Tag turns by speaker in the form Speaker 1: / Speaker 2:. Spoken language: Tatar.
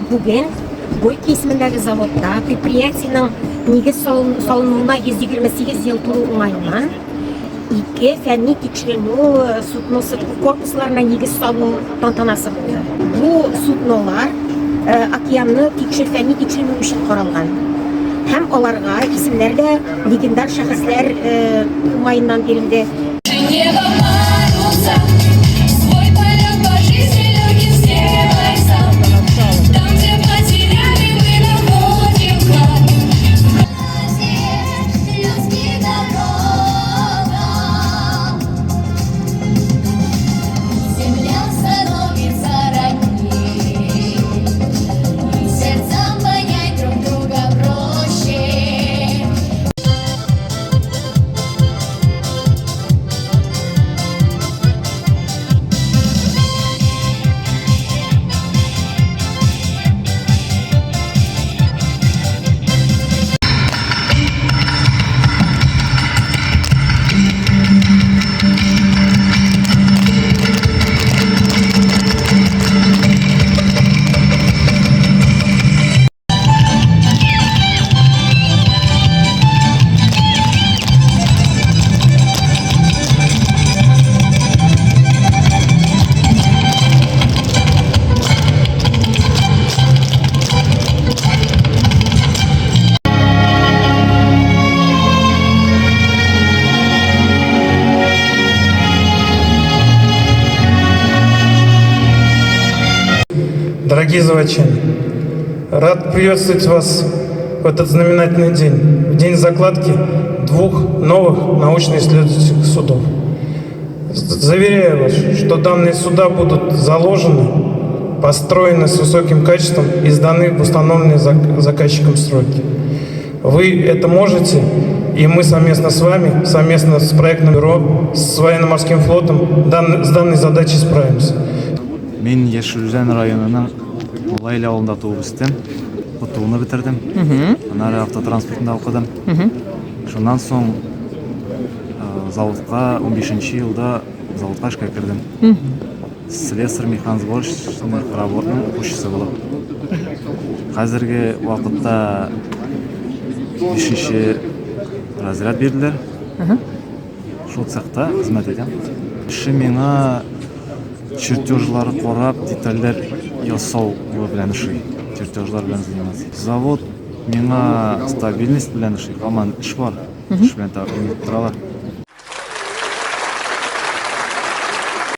Speaker 1: Бүген Горький исемендәге заводта предприятиенең нигез салынуына 128 ел тулу уңаеннан ике фәнни тикшеренү судносы корпусларына нигез салу тантанасы булды. Бу суднолар океанны тикшер фәнни тикшеренү өчен каралган. Һәм аларга исемнәр дә легендар шәхесләр уңаеннан бирелде.
Speaker 2: Дорогие заводчане, рад приветствовать вас в этот знаменательный день, в день закладки двух новых научно-исследовательских судов. Заверяю вас, что данные суда будут заложены, построены с высоким качеством и сданы в установленные заказчиком сроки. Вы это можете, и мы совместно с вами, совместно с проектным бюро, с военно-морским флотом с данной задачей справимся.
Speaker 3: Мин Яшел Үзән районының Мулла Иле авылында туып үстем. ПТУны бетердем. Аннары автотранспортында укыдым. Шуннан соң заводка 15 елда заводка эшкә кердем. Слесарь механосборочный работның укучысы булып. Хәзерге вакытта 5 разряд бирделәр. Шул цехта хезмәт итәм. Эше миңа чертежлар карап, детальләр ясау белән ошый. Чертежлар белән заниматься. Завод миңа стабильность белән ошый. Һаман эш бар. Эш белән тәэмин итеп торалар.